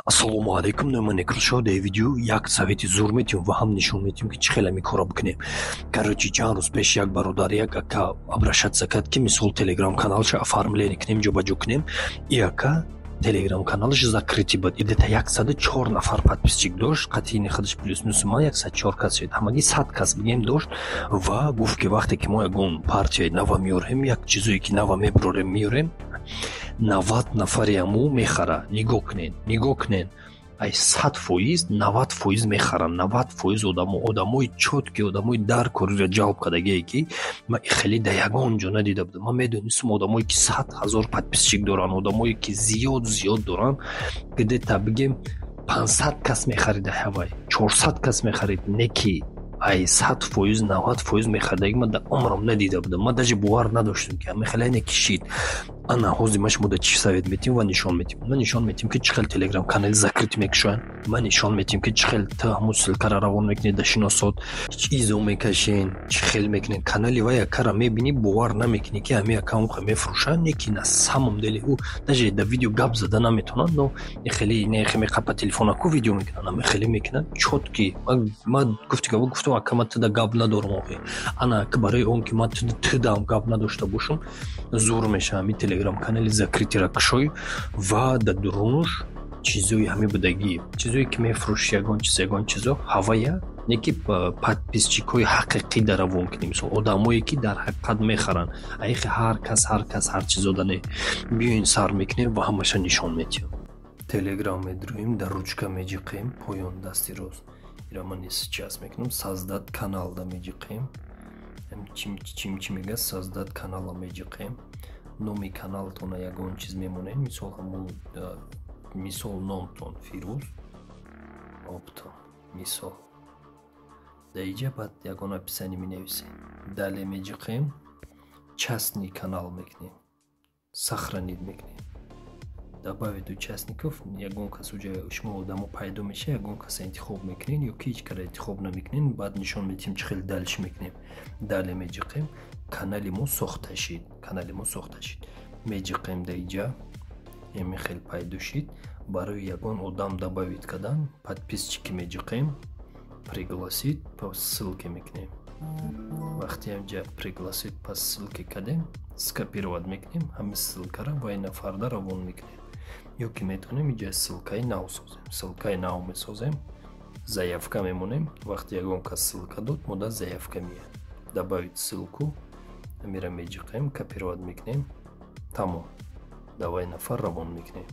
Ассалому алайкум, номи ман Некрӯзшоҳ. Дар видео як совети зур метиҳем ва ҳам нишон метиҳем, ки чӣ хел ҳамин корро бикунем. Короче, чанд рӯз пеш як бародар, як ака обращаться кард, ки мисол телеграм каналша оформление кунем, ҷобаҷо кунем. И ака телеграм каналаш закрытый буд, где-то 104 нафар подписчик дошт, қатъини худаш плюс-минус ман 104 кас шуд, ҳамагӣ 100 кас бигем дошт. Ва гуфт, ки вақте ки мо ягон партияи нава меорем, як чизое ки нава мебурорем, меорем, 90 нафари ҳаму мехара. Нигоҳ кунед, нигоҳ кунед, ай 100%, 90% мехаранд. 90% одамо, одамои чёткий, одамои дар кориро ҷалб кардагие, ки ман хеле да ягон ҷо надида будам. Ман медонистам, одамое ки 100 000 подписчик доранд, одамое ки зиёд зиёд доранд, где-то бигем 500 кас мехарида, ҳавай 400 кас мехарид, не ки ай 100%, 90% мехаридаги ман дар умрам надида будам. Ман даже бовар надоштам, ки ҳама хеле кишид. Ана ҳозир ман шумо да чӣ совет метиҳем ва нишон метиҳем. Ман нишон метиҳем, ки чӣ хел телеграм канали закрытый мекушоянд. Ман нишон метиҳем, ки чӣ хел ту ҳамун ссылкара равон мекунӣ да шиносот, изо мекашен, чӣ хел мекунен. Канали вай акара мебинӣ, бовар намекунӣ, ки ҳамин ака онқа мефурӯшанд, не ки на самом деле ӯ даже да видео гап зада наметавонад, но хеле не меқапа телефонаку видео мекунанд, ами хеле мекунанд чёткий. Ман гуфти гуфтам: «Ака, ман туда гап надорам охи». Ана барои он ки ман тудам гап надошта бошам, зур мешавам, ин телеграм канали закрытыйра кушой ва дар дурунуш чизои ҳамин будагӣ, чизое ки мефурӯши, ягон чиз, ягон чизо ҳавая, не ки подписчикҳои ҳақиқӣ дар равон кунӣ, мисол одамое ки дар ҳақиқат мехаранд, аихи ҳар кас, ҳар кас ҳар чизода не. Биёин, сар мекунем ва ҳамаша нишон метиҳам. Телеграм медроем, дар ручка меҷиқем, поён дасти рост. Ира ман сейчас мекунам. «Создать канал» да меҷиқем, чим чи мега, «Создать канала» меҷиқем. Номи каналтона ягон чиз мемонем, мисол ҳамун, мисол номтон Фирӯз Обто, мисол. Дар иҷа баъд ягон описание менависем. Далее меҷиқем, «Частный канал» мекунем, «Сохранить» мекунем, «Добавить участников». Ягон кас уҷа шумо одамо пайдо меша, ягон каса интихоб мекунем ё ки ҳеҷ кара интихоб намекунем. Баъд нишон медиҳем, чӣ хел дальше мекунем. Далее меҷиқем, канали мо сохта шид, канали мо сохта шид. Меҷиқем, дар иҷа эми хел пайдо шид. Барои ягон одам добавить кардан «Подписчики» меҷиқем, «Пригласить по ссылке» мекунем. Вақте ҳамҷа «Пригласить по ссылке» кардем, скопировать мекунем ҳамин ссылкара ва ин нафарда равон мекунем. Ё ки метавонем иҷа ссылкаи нав созем. Ссылкаи нав месозем, заявка мемонем. Вақте ягон кас ссылка дод, мода заявка меяд. «Добавить ссылку» амира меҷиқем, копировать мекунем, тамом, давай нафар равон мекунем.